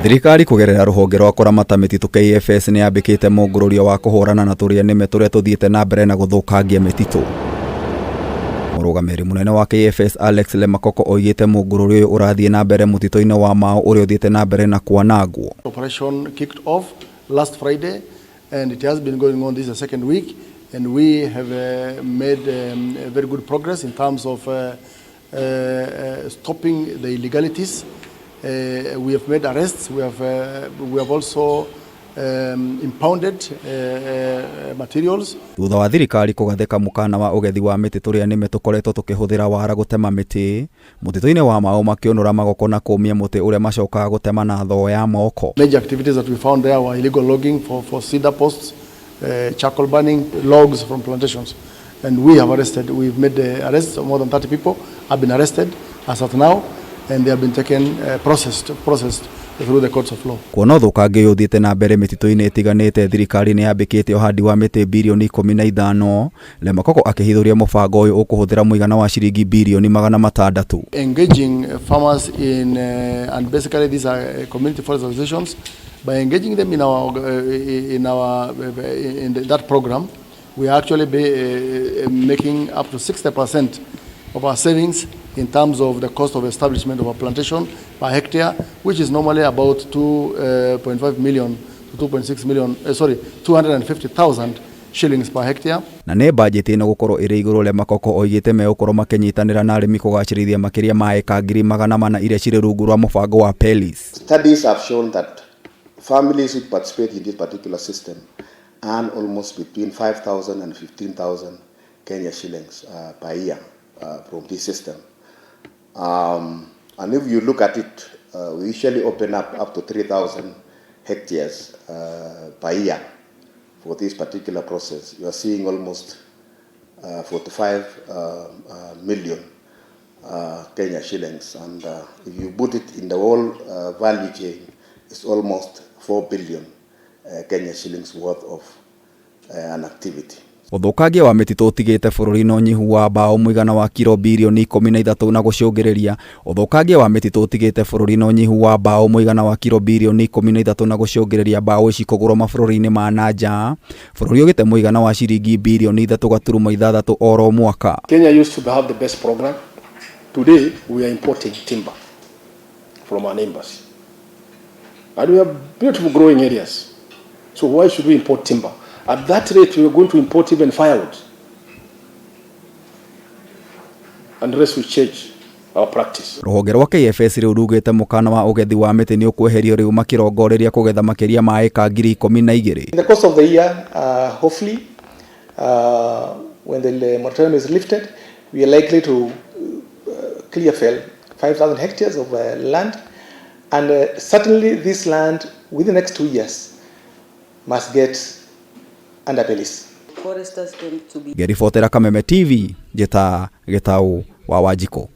Thirikari kũgerera rũhonge rwa kũramata mĩtitũ KFS nĩ yambĩkĩte mũngũrũrio wa kũhũrana na tũrĩa nĩme tũrĩa tũthiĩte na mbere na gũthũkangia mĩtitũ. Mũrũgamĩrĩri mũnene wa KFS Alex Lemakoko oigĩte mũngũrũrio ũyũ ũrathiĩ na mbere mũtitũ-inĩ wa Mau ũrĩa ũthiĩte na mbere na kwanangwo. Operation kicked off last Friday and it has been going on. This is the second week, and we have made very good progress in terms of stopping the illegalities. We have made arrests. We have also impounded materials. Thutha wa thirikari kũgathĩka mũkana wa ũgethi wa mĩtĩ, tũrĩa nĩme tũkoretwo tũkĩhũthĩra wara gũtema mĩtĩ mũtitũ-inĩ wa Mau makĩũnũra magoko na kũmia mũtĩ ũrĩa macokaga gũtema na thoo ya moko. Major activities that we found there were illegal logging for cedar posts, charcoal burning, logs from plantations. And we have arrested, we've made the arrests of more than 30 people have been arrested as of now, and they have been taken, processed through the courts of law. Kuona ũthũkangia ũyũ ũthiĩte na mbere mĩtitũ-inĩ ĩtiganĩte, thirikari nĩ yambĩkĩte ũhandi wa mĩtĩ birioni 15. Lemakoko akĩhithũria mũbango ũyũ ũkũhũthĩra mũigana wa ciringi birioni 600. Engaging farmers in, and basically these are community forest associations, by engaging them in that program, we are actually making up to 60% of our savings in terms of the cost of establishment of a plantation per hectare, which is normally about 2.5 million to 2.6 million, sorry, 250,000 shillings per hectare. Na nĩ bajeti ĩno gũkorwo ĩrĩ igũrũ, Lemakoko oigĩte megũkorwo makĩnyitanĩra na arĩmi kũgacĩrithia makĩria ma eka 400,000 iria cirĩ rungu rwa mũbango wa PELIS. Studies have shown that families who participate in this particular system earn almost between 5,000 and 15,000 Kenya shillings per year from this system. And if you look at it, we usually open up to 3,000 hectares per year for this particular process. You are seeing almost 45 million Kenya shillings. And if you put it in the whole value chain, it's almost 4 billion Kenya shillings worth of an activity. Ũthũkangia wa mĩtitũ ũtigĩte bũrũri na ũnyihu wa mbaũ mũigana wa kiro birioni 13 na gũcũngĩrĩria ũthũkangia wa mĩtitũ ũtigĩte bũrũri na ũnyihu wa mbaũ mũigana wa kiro birioni 13 na gũcũngĩrĩria mbaũ ici kũgũrwo mabũrũri-inĩ ma na nja, bũrũri ũgĩte mũigana wa ciringi birioni 3.6 oro mwaka. Kenya used to have the best program. Today, we are importing timber from our neighbors. And we have beautiful growing areas. So why should we import timber? At that rate, we are going to import even firewood. Unless we change our practice. Rũhonge rwa KFS rĩu rugĩte mũkana wa ũgethi wa mĩtĩ nĩ ũkweherio rĩu makĩrongoreria kũgetha makĩria ma ĩka 12,000. In the course of the year, hopefully, when the moratorium is lifted, we are likely to clear fell 5,000 hectares of land. And certainly this land, within the next 2 years, must get under PELIS. Foresters tend to be Ngĩribotera Kameme TV, njĩta Gĩtaũ wa Wanjikũ.